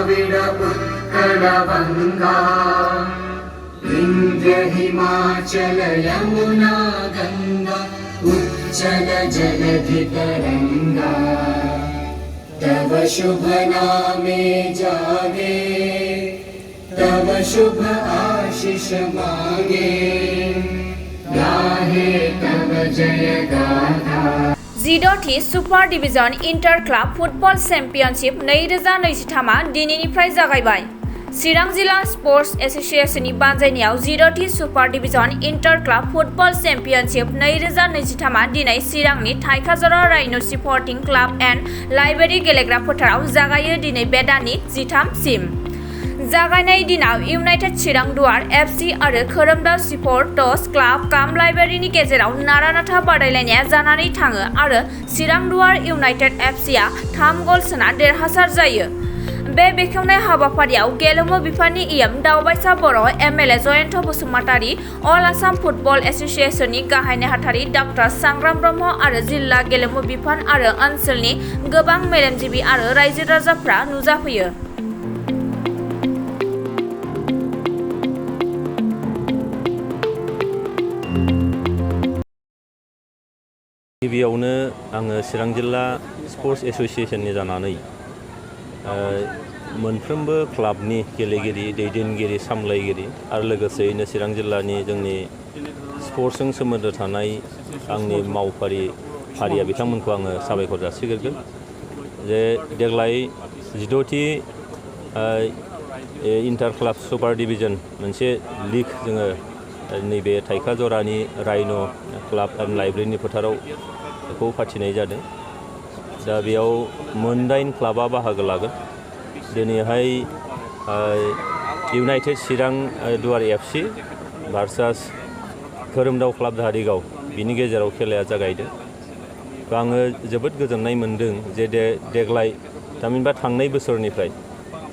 द्राविड उत्कल गंगा विंध्य हिमाचल यमुना गंगा उच्चल जलधि तरंगा तव शुभ नामे जागे तव शुभ आशीष मांगे गाहे तव जय गाथा। जिद'थि super division inter club football championship 2023 दिनैनिफ्राय जागायबाय। चिरां जिल्ला स्पर्ट्स एसोसिएशननि बानजायनायाव जिद'थि super division inter club football championship 2023 दिनै चिरांनि थाइखाजरा राइन' स्पर्टिं क्लाब एन्ड लाइब्रेरी गेलेग्रा फोथाराव जागायो दिनै बे दाननि 13 सिम। जागायनाय दिनाव इउनाइटेड चिरां दुवार एफसी आरो खोरोमदाव स्पर्ट्स क्लाब काम लाइब्रेरीनि गेजेराव नारा-नाथा बादायलायनाया जानानै थाङो आरो चिरां दुवार इउनाइटेड एफसीआ 3 गल सोना देरहासार जायो। बे बेखेवनाय हाबाफारियाव गेलेमु बिफाननि इएम दावबायसा बर', एमएलए जयन्त बसुमतारी, अल आसाम फुटबल एसोसिएशननि गाहाय नेहाथारि डॉ सांग्राम ब्रह्म आरो जिल्ला गेलेमु बिफान आरो ओनसोलनि गोबां मेलेमजिबि आरो रायजो राजाफ्रा नुजाफैयो। गिबियावनो आङो चिरां जिल्ला स्पर्ट्स एसोसिएशननि जानानै मोनफ्रोमबो क्लाबनि गेलेगिरि, दैदेनगिरि, सामलायगिरि आरो लोगोसेयैनो चिरां जिल्लानि जोंनि स्पर्ट्सजों सोमोन्दो थानाय आंनि फारिया बिथांमोनखौ आङो साबायखर जासिग्रोगोन जे देग्लाय 16थि इंटर क्लाब सुपार डिविजन मोनसे लीग जोङो नैबे थाइखाजरानि राइन' क्लाब एन्ड लाइब्रेरीनि फोथाराव बेखौ फाथिनाय जादों। दा बेयाव 9 क्लाबा बाहागो लागोन। दिनैहाय इउनाइटेड चिरां दुवार एफसी भार्सास खोरोमदाव क्लाब धारिगाव बिनि गेजेराव खेलाया जागायदों। आङो जोबोद गोजोननाय मोनदों जे देग्लाय थामहिनबा थांनाय बोसोरनिफ्राय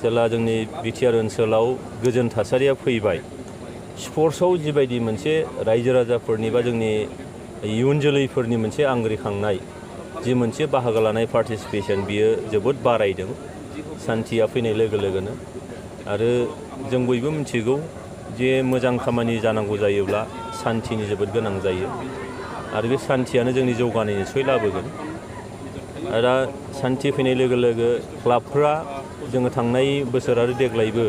जेला जोंनि बिटिआर ओनसोलाव गोजोन थासारिया फैबाय, स्पर्ट्सआव जिबायदि मोनसे रायजो राजाफोरनि बा जोंनि इयुन जोलैफोरनि मोनसे आंग्रिखांनाय, जि मोनसे बाहागो लानाय पार्टिसिपेशन, बियो जोबोद बारायदों सान्थिया फैनाय लोगो लोगोनो। आरो जों बयबो मिथिगौ जे मोजां खामानि जानांगौ जायोब्ला सान्थिनि जोबोद गोनां जायो आरो बे सान्थियानो जोंनि जौगानाय निस्सय लाबोगोन। दा सान्थि फैनाय लोगो लोगो क्लाबफ्रा जोङो थांनाय बोसोर आरो देग्लायबो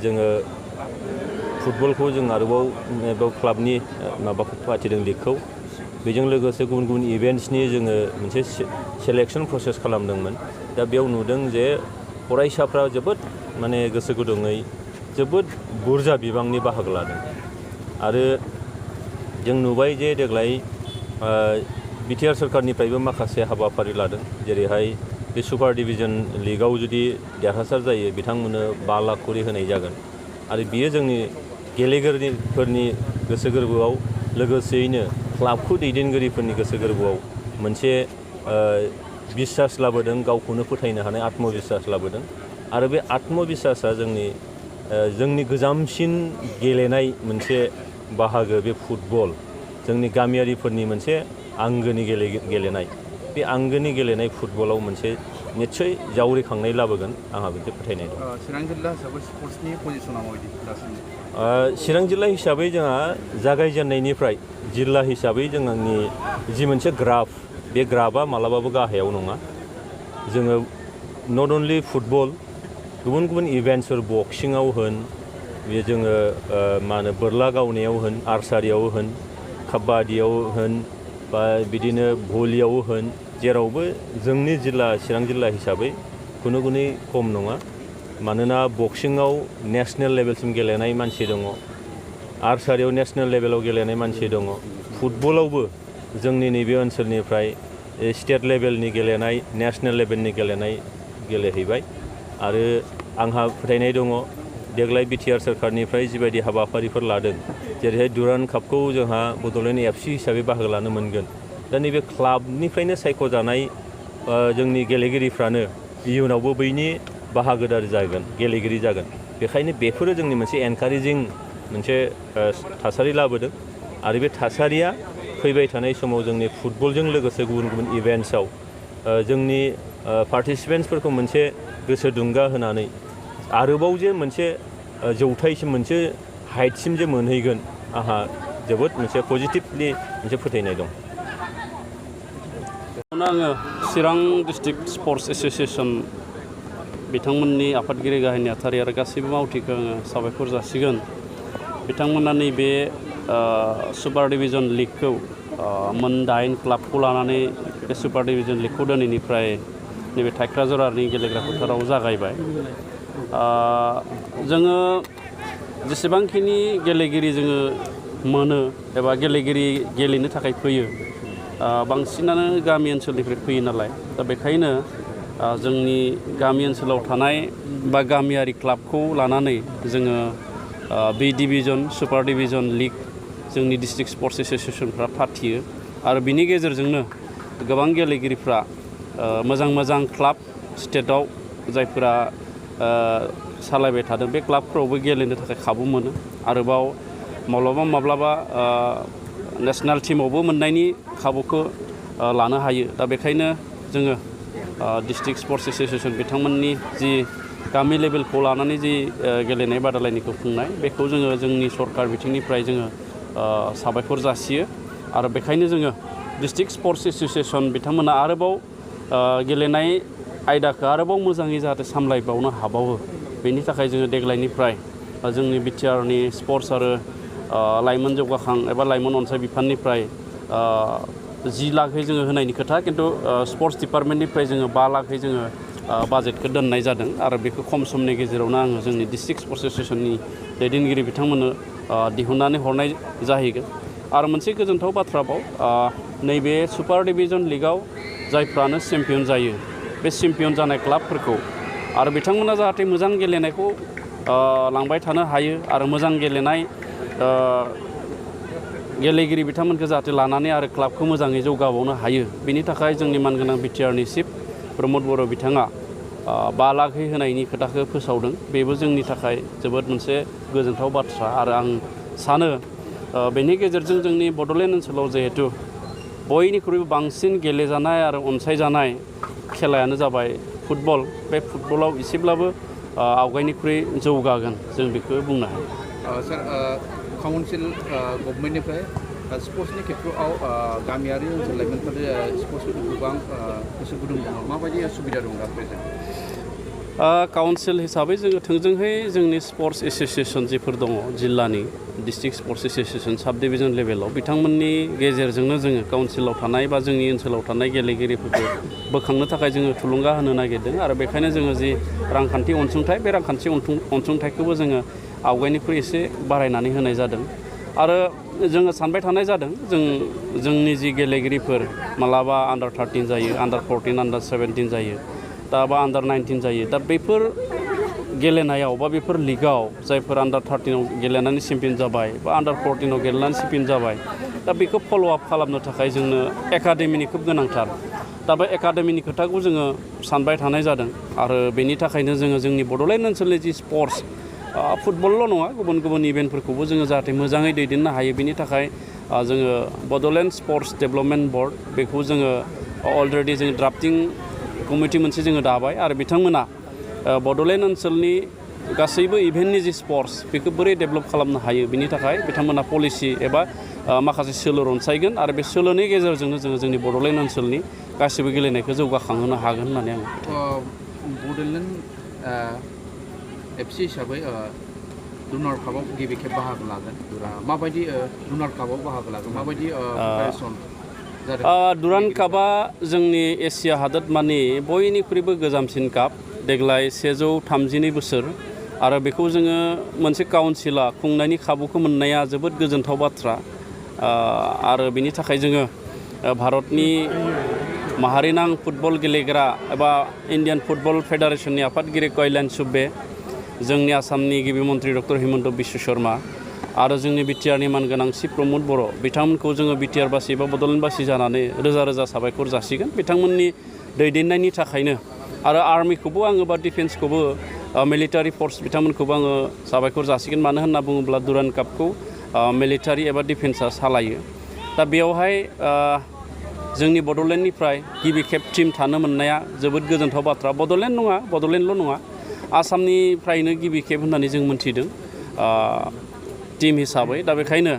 जोङो फुटबलखौ जों आरोबाव क्लाबनि माबाखौ फाथिदों लिगखौ। बेजों लोगोसे गुबुन गुबुन इभेन्ट्सनि जोङो मोनसे सेलेक्शन प्रसेस खालामदोंमोन। दा बेयाव नुदों जे फरायसाफ्रा जोबोद माने गोसो गुदुङै जोबोद बुरजा बिबांनि बाहागो लादों आरो जों नुबाय जे देग्लाय बिटिआर सरकारनिफ्रायबो माखासे हाबाफारि लादों। जेरैहाय बे सुपार डिविजन लिगआव जुदि देरहासार जायो बिथांमोननो 5 लाख करि होनाय जागोन आरो बियो जोंनि गेलेगिरिफोरनि गोसो गोरबोआव लोगोसेयैनो क्लाबखौ दैदेनगिरिफोरनि गोसो गोरबोआव मोनसे बिसास लाबोदों, गावखौनो फोथायनो हानाय आत्मबिसास लाबोदों आरो बे आत्मबिसासा जोंनि गोजामसिन गेलेनाय मोनसे बाहागो बे फुटबल, जोंनि गामियारिफोरनि मोनसे आंगोनि गेलेनाय, बे आंगोनि गेलेनाय फुटबलाव मोनसे निस्सय जावरिखांनाय लाबोगोन आंहा मोनसे फोथायनाय दं। चिरां जिल्ला हिसाबै स्पर्ट्सनि पजिशना माबायदि दासिम? चिरां जिल्ला हिसाबै जोंहा जागायजेननायनिफ्राय जिल्ला हिसाबै जोंनि जि मोनसे ग्राफ, बे ग्राफआ मालाबाबो गाहायाव नङा। जोङो नट अनलि फुटबल, गुबुन गुबुन इभेन्ट्सफोर बक्सिङाव होन, बे जोङो मा होनो बोरला गावनायाव होन, आर्सारियाव होन, काबादियाव होन बा बिदिनो भलियाव होन, जेरावबो जोंनि जिल्ला चिरां जिल्ला हिसाबै खुनु खम नङा। मानोना बक्सिङाव नेशनेल लेभेलसिम गेलेनाय मानसि दङ, आर्सारियाव नेशनेल लेभेलाव गेलेनाय मानसि दङ, फुटबलावबो जोंनि नैबे ओनसोलनिफ्राय स्टेट लेभेलनि गेलेनाय, नेशनेल लेभेलनि गेलेनाय गेलेहैबाय आरो आंहा फोथायनाय दङ देग्लाय बिटिआर सरकारनिफ्राय जिबायदि हाबाफारिफोर लादों, जेरैहाय दुरान्ड कापखौ जोंहा बड'लेण्ड एफसी हिसाबै बाहागो लानो मोनगोन। दा नैबे क्लाबनिफ्रायनो सायख'जानाय जोंनि गेलेगिरिफ्रानो इयुनावबो बैनि बाहागोदार जागोन, गेलेगिरि जागोन। बेखायनो बेफोरो जोंनि मोनसे एनकारेजिं मोनसे थासारि लाबोदों आरो बे थासारिया फैबाय थानाय समाव जोंनि फुटबलजों लोगोसे गुबुन गुबुन इभेन्ट्सआव जोंनि पार्टिसिपेन्ट्सफोरखौ मोनसे गोसो दुंगा होनानै आरोबाव जे मोनसे जौथायसिम मोनसे हाइटसिम जे मोनहैगोन आंहा जोबोद मोनसे पजिटिभलि मोनसे फोथायनाय दं। आङो चिरां डिस्ट्रिक्ट स्पर्ट्स एस'सिएसन बिथांमोननि आफादगिरि गाहाय नेहाथारि आरो गासैबो मावथिखौ आङो साबायखर जासिगोन। बिथांमोना नैबे सुपार डिभिजन लिगखौ मोन 8 क्लाबखौ लानानै बे सुपार डिभिजन लिगखौ दिनैनिफ्राय नैबे थाइख्राजरानि गेलेग्रा फोथाराव जागायबाय। जोङो जेसेबांखिनि गेलेगिरि जोङो मोनो एबा गेलेगिरि गेलेनो थाखाय फैयो बांसिनानो गामि ओनसोलनिफ्राय फैयो नालाय, दा बेखायनो जोंनि गामि ओनसोलाव थानाय बा गामियारि क्लाबखौ लानानै जोङो बे डिभिजन सुपार डिभिजन लिग जोंनि डिस्ट्रिक्ट स्पर्ट्स एस'सिएसनफ्रा फाथियो आरो बिनि गेजेरजोंनो गोबां गेलेगिरिफ्रा मोजां मोजां क्लाब स्टेटआव जायफोरा सालायबाय थादों बे क्लाबफोरावबो गेलेनो थाखाय खाबु मोनो। आरोबाव माब्लाबा नेसनेल टीमावबो मोननायनि खाबुखौ लानो हायो। दा बेखायनो जोङो डिस्ट्रिक्ट स्पर्ट्स एस'सिएसन बिथांमोननि जि गामि लेभेलखौ लानानै जि गेलेनाय बादायलायनायखौ खुंनाय बेखौ जोङो जोंनि सरकार बिथिंनिफ्राय जोङो साबायखर जासियो आरो बेखायनो जोङो डिस्ट्रिक्ट स्पर्ट्स एस'सिएसन बिथांमोना आरोबाव गेलेनाय आयदाखौ आरोबाव मोजाङै जाहाथे सामलायबावनो हाबावो बेनि थाखाय जोङो देग्लायनिफ्राय जोंनि बिटिआरनि स्पर्ट्स आरो लाइमोन जौगाखां एबा लाइमोन अनसाय बिफाननिफ्राय 10 लाखै जोङो होनायनि खोथा, खिन्थु स्पर्ट्स डिपार्टमेन्टनिफ्राय जोङो 5 लाखै जोङो बाजेटखौ दोननाय जादों आरो बेखौ खम समनि गेजेरावनो आङो जोंनि डिस्ट्रिक्ट स्पर्ट्स एस'सिएसननि दैदेनगिरि बिथांमोननो दिहुननानै हरनाय जाहैगोन। आरो मोनसे गोजोनथाव बाथ्राबाव नैबे सुपार डिभिजन लिगआव जायफ्रानो चेम्पियन जायो बे चेम्पियन जानाय क्लाबफोरखौ आरो बिथांमोना जाहाथे मोजां गेलेनायखौ लांबाय थानो हायो आरो मोजां गेलेनाय गेलेगिरि बिथांमोनखौ जाहाथे लानानै आरो क्लाबखौ मोजाङै जौगाबावनो हायो बेनि थाखाय जोंनि मानगोनां बिटिआरनि चिफ प्रमद बर' बिथाङा 5 लाखै होनायनि खोथाखौ फोसावदों। बेबो जोंनि थाखाय जोबोद मोनसे गोजोनथाव बाथ्रा आरो आं सानो बेनि गेजेरजों जोंनि बड'लेण्ड ओनसोलाव जिहेतु बयनिख्रुइबो बांसिन गेलेजानाय आरो अनसायजानाय खेलायानो जाबाय फुटबल, बे फुटबलाव एसेब्लाबो आवगायनिख्रुइ जौगागोन जों बेखौ बुंनो हायो। सार काउन्सिल गभर्नमेन्टनिफ्राय स्पर्ट्सनि खेथ्रआव गामियारि ओनसोल लाइमोनफोरा स्पर्ट्सखौ गोबां गोसो गुदुं दङ, माबायदि सुबिदा दं दा प्रेजेन्ट? काउन्सिल हिसाबै जोङो थोंजोंहै जोंनि स्पर्ट्स एस'सिएसन जिफोर दङ जिल्लानि डिस्ट्रिक्ट स्पर्ट्स एस'सिएसन साब डिभिजन लेभेलाव बिथांमोननि गेजेरजोंनो जोङो काउन्सिलाव थानाय बा जोंनि ओनसोलाव थानाय गेलेगिरिफोरखौ बोखांनो थाखाय जोङो थुलुंगा होनो नागिरदों आरो बेखायनो जोङो जि रांखान्थि अनसुंथाइ बे रांखान्थि अनसुंथाइखौबो जोङो आवगायनिख्रुइ एसे बारायनानै होनाय जादों आरो जोङो सानबाय थानाय जादों जोंनि जि गेलेगिरिफोर मालाबा आन्डार 13 जायो, आन्डार 14, आन्डार 17 जायो, दा बा आन्डार 19 जायो। दा बेफोर गेलेनायाव बा बेफोर लिगाव जायफोर आन्डार 13आव गेलेनानै चेम्पियन जाबाय बा आन्डार 14आव गेलेनानै चेम्पियन जाबाय, दा बेखौ फल' आप खालामनो थाखाय जोंनो एकाडेमिनि खोब गोनांथार। दा बे एकाडेमिनि खोथाखौ जोङो सानबाय थानाय जादों आरो बेनि थाखायनो जोङो जोंनि बड'लेण्ड ओनसोलनि जि स्पर्ट्स फुटबलल' नङा गुबुन गुबुन इभेन्टफोरखौबो जोङो जाहाथे मोजाङै दैदेननो हायो बेनि थाखाय जोङो बड'लेण्ड स्पर्ट्स डेभेलपमेन्ट बर्ड बेखौ जोङो अलरेडि जोङो ड्राफ्टिं कमिटि मोनसे जोङो दाबाय आरो बिथांमोना बड'लेण्ड ओनसोलनि गासैबो इभेन्टनि जि स्पर्ट्स बेखौ बोरै डेभेलप खालामनो हायो बिनि थाखाय बिथांमोना पलिसि एबा माखासे सोलो रनसायगोन आरो बे सोलोनि गेजेरजोंनो जोङो जोंनि बड'लेण्ड ओनसोलनि गासैबो गेलेनायखौ जौगाखांहोनो हागोन होननानै आं बड'लेण्ड एफसि हिसाबै रुनार कापआव गिबि खेब बाहागो लागोन, माबायदि रुनार कापआव बाहागो लागोन, माबायदि प्रिपारेसन जादों? डुरान्ड कापआ जोंनि एसिया हादोरमानि बयनिख्रुइबो गोजामसिन काप, देग्लाय 132 बोसोर आरो बेखौ जोङो मोनसे काउन्सिला खुंनायनि खाबुखौ मोननाया जोबोद गोजोनथाव बाथ्रा आरो बिनि थाखाय जोङो भारतनि माहारिनां फुटबल गेलेग्रा एबा इन्डियान फुटबल फेडारेसननि आफादगिरि कल्याण सुब्बे, जोंनि आसामनि गिबि मन्त्रि डक्टर हिमन्त बिश्व शर्मा आरो जोंनि बिटिआरनि मानगोनां चिफ प्रमद बर' बिथांमोनखौ जोङो बिटिआरबासि बा बड'लेण्डबासि जानानै रोजा रोजा साबायखर जासिगोन बिथांमोननि दैदेननायनि थाखायनो आरो आर्मिखौबो आङो बा डिफेन्सखौबो मिलिटारि फर्स बिथांमोनखौबो आङो साबायखर जासिगोन मानो होनना बुङोब्ला डुरान्ड कापखौ मिलिटारि एबा डिफेन्सआ सालायो। दा बेयावहाय जोंनि बड'लेण्डनिफ्राय गिबि खेब टिम थानो मोननाया जोबोद गोजोनथाव बाथ्रा। बड'लेण्डल' नङा आसामनिफ्रायनो गिबि खेब होननानै जों मोन्थिदों टीम हिसाबै दा बेखायनो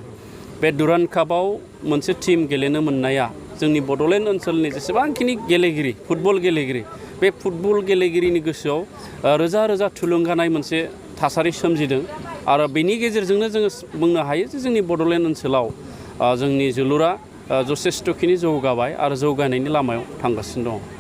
बे डुरान्ड कापआव मोनसे टीम गेलेनो मोननाया जोंनि बड'लेण्ड ओनसोलनि जेसेबांखिनि गेलेगिरि फुटबल गेलेगिरि बे फुटबल गेलेगिरिनि गोसोआव रोजा रोजा थुलुंगानाय मोनसे थासारि सोमजिदों आरो बेनि गेजेरजोंनो जोङो बुंनो हायो जे जोंनि बड'लेण्ड ओनसोलाव जोंनि जोलुरा जथेस्थ'खिनि जौगाबाय आरो जौगानायनि लामायाव थांगासिनो दं।